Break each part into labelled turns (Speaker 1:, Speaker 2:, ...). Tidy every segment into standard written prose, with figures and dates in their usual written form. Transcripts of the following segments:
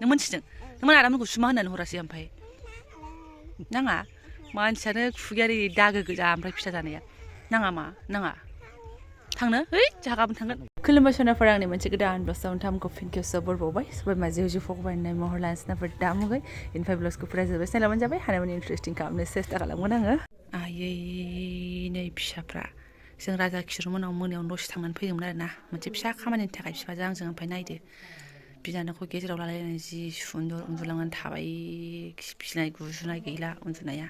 Speaker 1: नों मोनथिदों नों आदामोनखौ सुमा होननानै हरासै ओमफ्राय नाङा मानसियानो खुगायारि दागो गोजा ओमफ्राय फिसा जानाया नाङा मा नाङा थांनो है जोंहा गाबोन थांगोन खुलुमबाय सनाफोर आंनि मोनसे गोदान ब्लगआव नोंथांमोनखौ फिनखेब सबरबावबाय सबाय मा जिउ जिउ फगबायनाय महर लानसिनाफोर दामुगै इनफाय ब्लगखौ फरायजोब्बाय सिनायलाबानो जाबाय हानायमानि इन्टारेस्टिं खालामनो सेस्था खालामगोन आङो आयै नै फिसाफ्रा जों राजा किशोरमोनाव मोनायावनो दसे थांनानै फैदोंमोन आरोना मोनसे फिसा खामानिनि थाखाय बिफाजों आंजों ओमफ्राय नायदो बिनानावखौ गेजेराव लालायनानै जि सुन्दर उन्दुलांनानै थाबाय खिनाय गुजुनाय गैला उन्दुनाया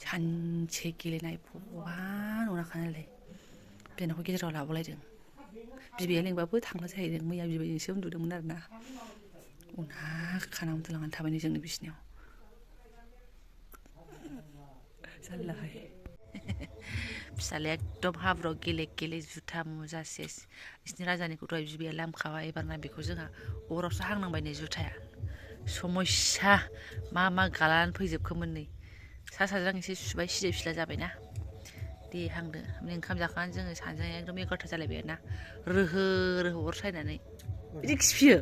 Speaker 1: सानसे गेलेनाय भगवान अनाखानायलाय बिनानावखौ गेजेराव लाबोलायदों बिबैया लेंबाबो थांला जाहैदों मैया बिबैजोंसो उन्दुदोंमोन आरोना उनहाखाना उन्दुलांनानै थाबाय जोंनि बिसिनायाव जारलाहाय फिसालाया एकदम हाब्रुआव गेले गेले जुथा मुजा सेस बिसिनि राजानिखौ दहाय बिबैया लामखाबाय एबारना बेखौ जोंहा अरावसो हांनांबाय नै जुथाया समस्या मा मा गालानानै फैजोबखोमोन नै सा साज्रां एसे सुबाय सिदे सिला जाबायना दे हांदो ओंखाम जाखांनानै जोङो सानजों एकदम 11ता जालायबाय आरोना रोहो रोहो अर सायनानै बिदि खिफियो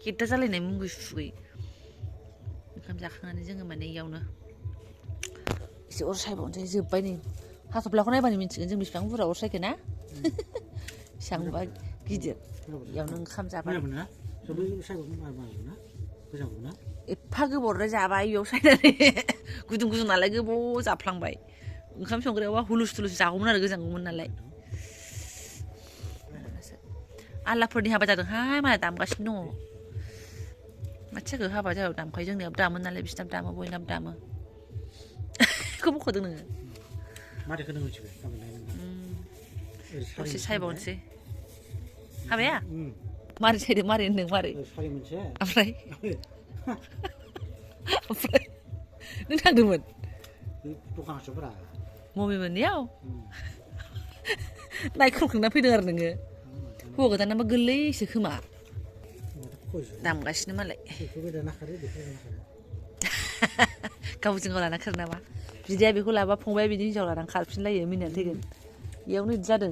Speaker 1: गेद्दा जालायनाय मुंगै सुगै ओंखाम जाखांनानै जोङो माने इयावनो एसे अर सायबावनोसै जोब्बाय नै हाथफ्लाखौ नायबानो मिन्थिगोन जों बेसेबां बुरजा अर सायखो ना बेसेबांबा गिदिर इयावनो ओंखाम जाबाय एफा गोबावद्राय जाबाय बेयाव सायनानै गुदुं गुदुं नालाय गोबाव जाफ्लांबाय ओंखाम संग्रायावबा हुलुस थुलुस जागौमोन आरो गोजांगौमोन नालाय आल्लाफोरनि हाबा जादोंहाय मालाय दामगासिनो दङ माथो जाखो हाबा जाबाय दामखायो जोंनियाबो दामो नालाय बिसिनाबो दामो बयनाबो दामो बेखौ बख'दों नोङो
Speaker 2: माथोखौ नों मिथिबाय
Speaker 1: दसे सायबावनोसै हाबाया मारै सायदों मारै होनदों मारै ओमफ्राय ओमफ्राय नों थांदोंमोन मबे मोननियाव नायख्रबखांना फैदों आरो नोङो हौवा गोदाना मा गोरलैसो खोमा दामगासिनो मालाय गावजों गाव लाना खारो नामा बिदाया बेखौ लाबा फंबाया बिनि हिन्जाव लानानै खारफिनलायो मिनिनानै थैगोन इयावनो बिदि जादों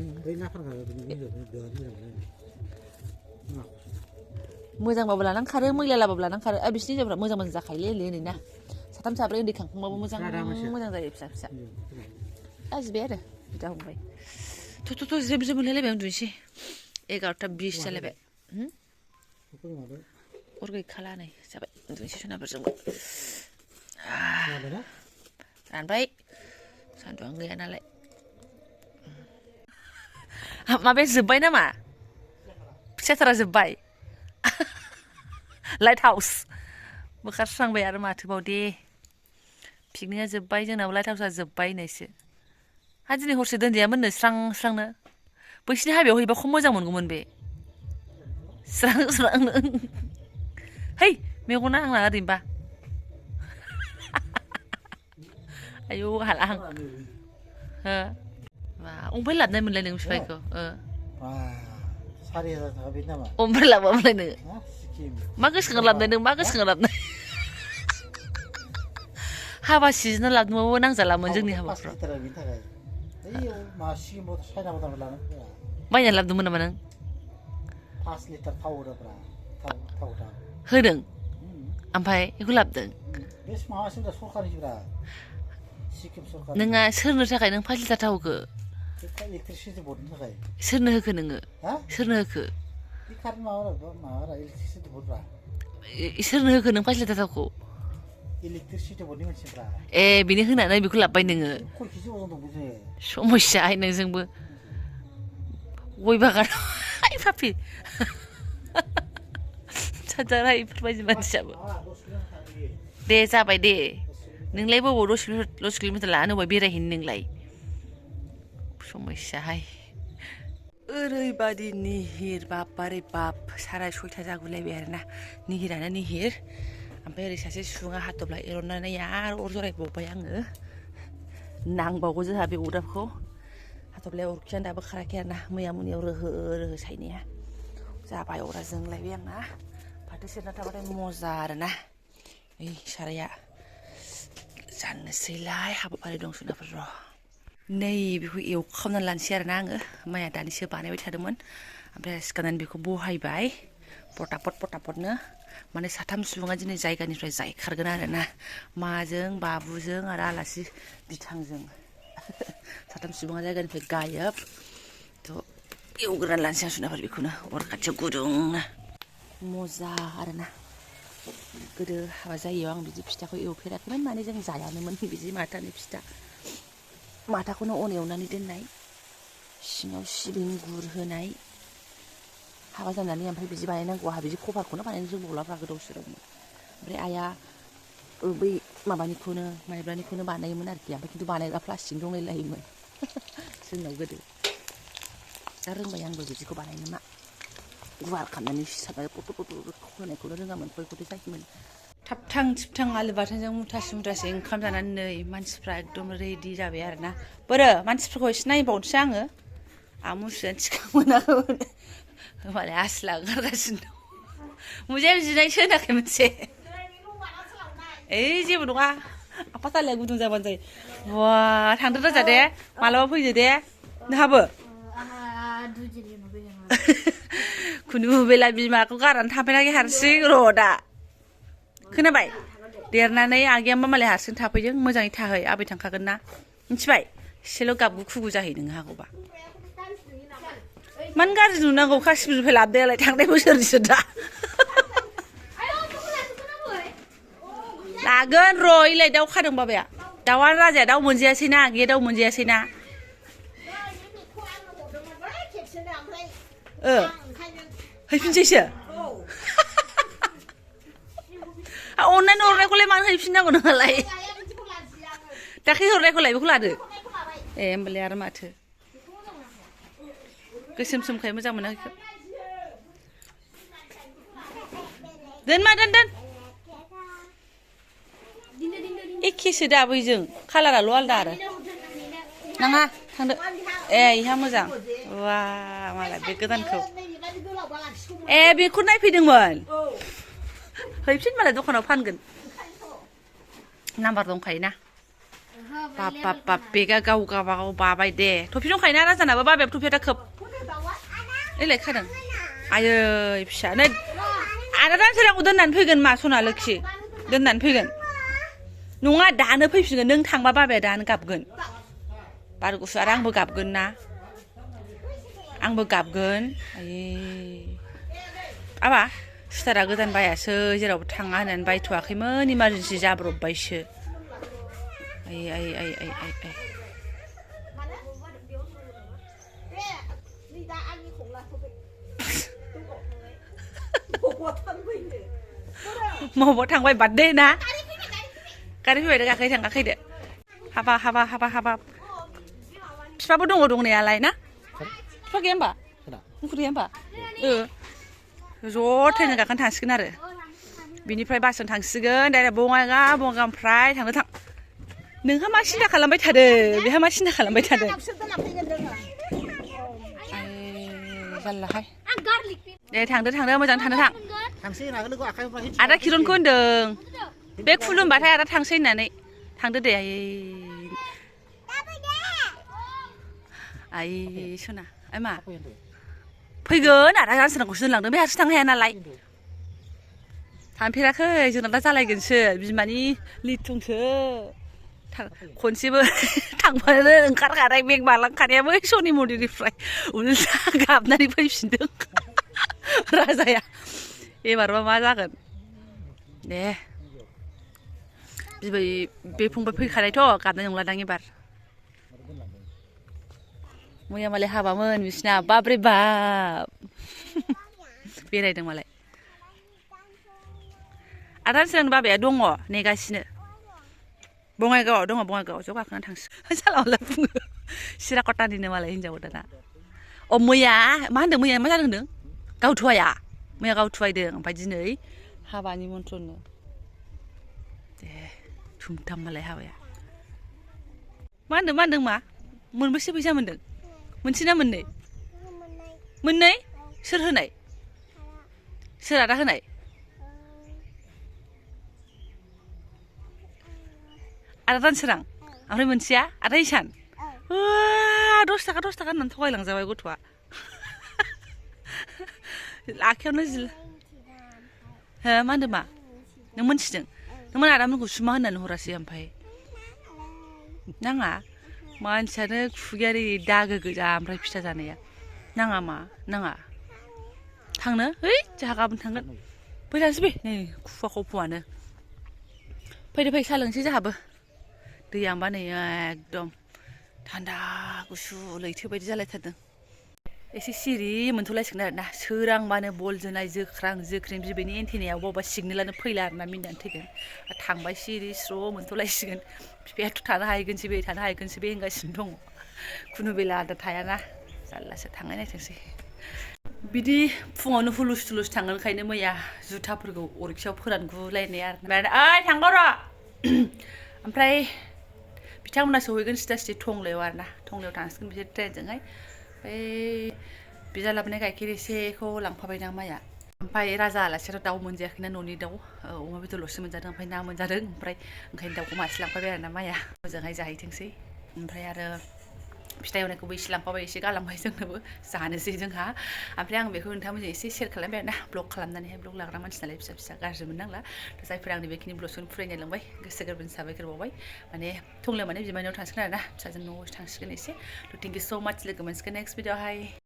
Speaker 1: मोजांबाबो लानानै खारो मैला लाबाबो लानानै खारो बिसिनि हिन्जावफ्रा मोजां मोजां जाखायोलै नै ना साथाम साब्रै उन्दै खांखांबाबो मोजां मोजां जायो फिसा फिसा लाजिबाय आरो बिदा फंबाय थ' ज्रेब ज्रेब मोनलायलायबाय उन्दुनोसै 11ता 20 जालायबाय अर गैखाला नै जाबाय उन्दुनोसै सनाफोरजोंबो रानबाय सान्दुंआनो गैया नालाय माबाया जोब्बाय नामा फिसाथारा जोब्बाय लाइट हाउस बोखारस्रांबाय आरो माथोबाव दे पिकनिकआ जोब्बाय जोंनाबो लाइट हाउसआ जोब्बाय होननायसो हा दिनै हरसे दोनजायामोननो स्रां स्रांनो बैसिनि हाबायाव हैबा खम मोजां मोनगौमोन बे स्रां स्रांनो है मेगना आंना ओरैनोबा आयौ हाला आं हो अमफ्राय लाबोनाय मोनलाय नों बिफायखौ अमफ्राय लाबोआमोनलाय नोङो मा गोसोखांना लाबोनाय नों मा गोसोखांना लाबोनाय हाबा सिजोनाव लाबोनोबाबो नांजालामोन जोंनि हाबाफ्राव बायनानै लाबोदोंमोन नामा नों
Speaker 2: 5 लिटार थाव
Speaker 1: होदों ओमफ्राय बेखौ लाबोदों नोंहा सोरनो थाखाय नों 5 लिटार थाव होखो सोरनो होखो नोङो सोरनो होखो सोरनो होखो नों 5 लिटार थावखौ ए बेनो होनानै बेखौ लाबोबाय नोङो समस्याहाय नोंजोंबो गय बागान फाफि सानजारा बेफोरबायदि मानसियाबो दे जाबाय दे नोंलाय बबाव 10 किल'मिटार लानानै बबाव बेरायहैनो नोंलाय समस्याहाय ओरैबादि निहिर बाबारे बाप 6:30 जागुलायबाय आरोना निहिरानो निहिर ओमफ्राय ओरै सासे सुबुङा हाथफ्ला एरननानै आरो अर जरायबावबाय आङो नांबावगौ जोंहा बे अरदाबखौ हाथफ्लाया अरखियानो दाबो खाराखै आरोना मैया मोनायाव रोहो रोहो सायनाया जाबाय अरा जोंलायबाय आंना फाथो सेरना थाबाथाय मजा आरोना ओइ साराया जानोसैलाय हाबाफारि दं सोनाफोर र' नै बेखौ एवखांनानै लानोसै आरोना आङो माइया दानिसो बानायबाय थादोंमोन ओमफ्राय सिखारनानै बेखौ बहायबाय पटापटनो माने साथाम सुबुङा दिनै जायगानिफ्राय जायखारगोन आरो ना माजों बाबुजों आरो आलासि बिथांजों साथाम सुबुङा जायगानिफ्राय गायब थ' एवग्रोना लानोसै आं सुनाफोर बेखौनो अर खाथियाव गुदुंनो मजा आरोना गोदो हाबा जायैयाव आं बिदि फिथाखौ एवफेराखैमोन माने जों जायानोमोन बिदि माथानि फिथा माथाखौनो अन एवनानै दोननाय सिङाव सिबिं गुर होनाय हाबा जानानै ओमफ्राय बिदि बानायनांगौ आंहा बिदि कभारखौनो बानायनो रोंबावलाफ्रा गोदाव सोरावमोन ओमफ्राय आइया बै माबानिखौनो माइब्रानिखौनो बानायोमोन आरोखि ओमफ्राय खिन्थु बानायग्रा प्लास्टिक दंलायलायोमोन जोंनाव गोदो दा रोंबाय आंबो बिदिखौ बानायनो मा गुवार खालामनानै सिथाबनानै पट होनायखौनो रोङामोन खयखौथ' जायोमोन थाबथां थिबथां आलु बाथोनजों मुथासे मुथासे ओंखाम जानानै नै मानसिफ्रा एकदम रेडि जाबाय आरोना बोरो मानसिफोरखौ एसे नायबावनोसै आङो आं मुसुआनो थिखां मोनाखैमोन मालाय आसला ओंखारगासिनो दं मुजायाव जिनायसो होनाखै मोनसे ओइ जेबो नङा आफा थालाया गुदुं जाबानो जायो वा थांदो राजा दे मालाबा फैदो दे नोंहाबो खुनु बेला बिमाखौ गारनानै थाफैनाखै हारसिं र' दा खोनाबाय देरनानै आगैयाबा मालाय हारसिं थाफैदों मोजाङै थाहै आबै थांखागोन ना मिथिबाय एसेल' गाबगु खुगु जाहै नों हागौबा मानो गाज्रि नुनांगौ काश्मीरनिफ्राय लाबोनायालाय थांनाय बोसोरनिसो दा लागोन र' इलाय दाउ खादों बाबाया दाउआ राजाया दाउ मोनजायासैना आगैया दाउ मोनजायासैना हैफिनसैसो अननानै हरनायखौलाय मानो हैफिननांगौ नोंहालाय दाख्लै हरनायखौलाय बेखौ लादो ए होमबालाय आरो माथो गोसोम सोमखाय मोजां मोनाखै दोन मा दोन एखेसो दा बैजों कालाराल' आलदा आरो नाङा थांदो ए इहा मोजां वा मालाय बे गोदानखौ ए बेखौ नायफैदोंमोन हैफिन मालाय दखानाव फानगोन नाम्बार दंखायोना बाब बेगा गाव गाबागाव बाबाय दे टफि दंखायोना राजानाबो बाबायाबो टफिया दा खोब एलाय खादों आयै फिसा नै आदा दानसोरांखौ दोननानै फैगोन मा सना लोखि दोननानै फैगोन नङा दानो फैफिनगोन नों थांबा बाबाया दानो गाबगोन बार गुसु आरो आंबो गाबगोन ना आंबो गाबगोन आयै आबा सुथारा गोदान बायासै जेरावबो थाङा होननानै बायथ'वाखैमोन इमारजेन्सि जाब्रबबायसो आयै मबाव थांबाय बार्थडे ना गारि फैबाय गाखै थांगाखैदो हाबा बिफाबो दङ दंनायालाय ना बिफा गैया होमबा मुखुर गैया होमबा ज' ट्रेनजों गाखोना थांसिगोन आरो बिनिफ्राय बासजों थांसिगोन डाइरेक्ट बङाइगावनिफ्राय थांनो थां नोंहा मा सिन्था खालामबाय थादों बेहा मा सिन्था खालामबाय थादों जारलाहाय दे थांदो मोजां थांदो थां आदा किरनखौ होनदों बे खुलुमबाथाय आदा थांसै होननानै थांदो दे आइ सना आइ मा फैगोन आदा गानसोनाखौसो दोनलांदों बे हारसिं थांनो हाया नालाय थांफेराखै जोंना दा जालायगोनसो बिमानि लिथुंसो खनसेबो थांबानो ओंखारखानाय बेग बालांखानाया बै सनि मन्दिरनिफ्राय उल्था गाबनानै फैफिनदों राजाया एबारबा मा जागोन दे बिबै बे फंबाय फैखानायथ' गाबनाय नंलादां एबार मैया मालाय हाबामोन बिसिना बाब्रे बाब बेरायदों मालाय आदा सोरांनि बाबाया दङ नेगासिनो बङाइगावआव दङ बङाइगावआव ज' गाखोनानै थांसिगोन सालावला बुङो सिराकटानिनो मालाय हिनजाव दाना अ मैया मा होनदों मैया मा जादों होनदों गावथुवाया मैया गावथुवायदों ओमफ्राय दिनै हाबानि मन्त्रनो दे थुमथाम मालाय हाबाया मा होनदों मा मोनबेसे फैसा मोनदों मोनसे ना मोननै मोननै सोर होनाय सोर आदा होनाय आदा दानसोरां ओमफ्राय मोनसेया आदा इसान 10 थाखा होननानै थगायलांजाबाय गथ'आ आखायावनो हो मा होनदों मा नों मोनथिदों नोंमोन आदामोनखौ सुमा होननानै हरासै ओमफ्राय नाङा मानसियानो खुगायारि दागो गोजा ओमफ्राय फिथा जानाया नाङा मा नाङा थांनो है जोंहा गाबोन थांगोन फै थांसै फै नै खुवा खफ'आनो फैदो फै साहा लोंसै जोंहाबो दैयाबा नै एकदम थान्दा गुसु लैथो बायदि जालायथारदों एसे सिरि मोनथ'लायसिगोन आरोना सोरांबानो बल जोनाय जोख्रां जोख्रें बिबैनि एन्टेनाया अबा सिगनेलानो फैला आरोना मिनिनानै थैगोन थांबाय सिरि स्र' मोनथ'लायसिगोन बिफायाथ' थानो हाहैगोनसै बे थानो हाहैगोनसै बे होनगासिनो दङ खुनु बेला आद्रा थायाना जारलासो थांनाय नायथोंसै बिदि फुङावनो हुलुस थुलुस थांगोनखायनो मैया जुथाफोरखौ अरखियाव फोरानगुलायनाय आरो ओइ थांगौ र' ओमफ्राय बिथांमोना सहैगोन सिदा सिदि टंलायाव आरोना टंलायाव थांसिगोन बिसोर ट्रेनजोंहाय ओमफ्राय बिदा लाबोनाय गाइखेर एसेखौ लांफाबायदां माया ओमफ्राय राजा आलासियाथ' दाउ मोनजायाखैना न'नि दाउ अमा बेदरल'सो मोनजादों ओमफ्राय ना मोनजादों ओमफ्राय ओंखायनो दाउखौ मासे लांफाबाय आरोना माया मोजाङै जाहैथोंसै ओमफ्राय आरो फिथा एवनायखौबो एसे लांफाबाय एसे गालांबाय जोंनोबो जानोसै जोंहा ओमफ्राय आं बेखौ नोंथांमोनजों एसे शेयार खालामबाय आरोना ब्लग खालामनानैहाय ब्लग लाग्रा मानसि नालाय फिसा फिसा गाज्रि मोननांला जायफोर आंनि बेखिनि ब्लगखौनो फरायनाय लांबाय गोसो गोरबोनि साबायखर बावबाय माने टंलायाव माने बिमायनाव थांसिगोन आरोना फिसाजों न'आव थांसिगोन एसे थेंक इउ स' माच लोगो मोनसिगोन नेक्स्ट भिडिअ'आवहाय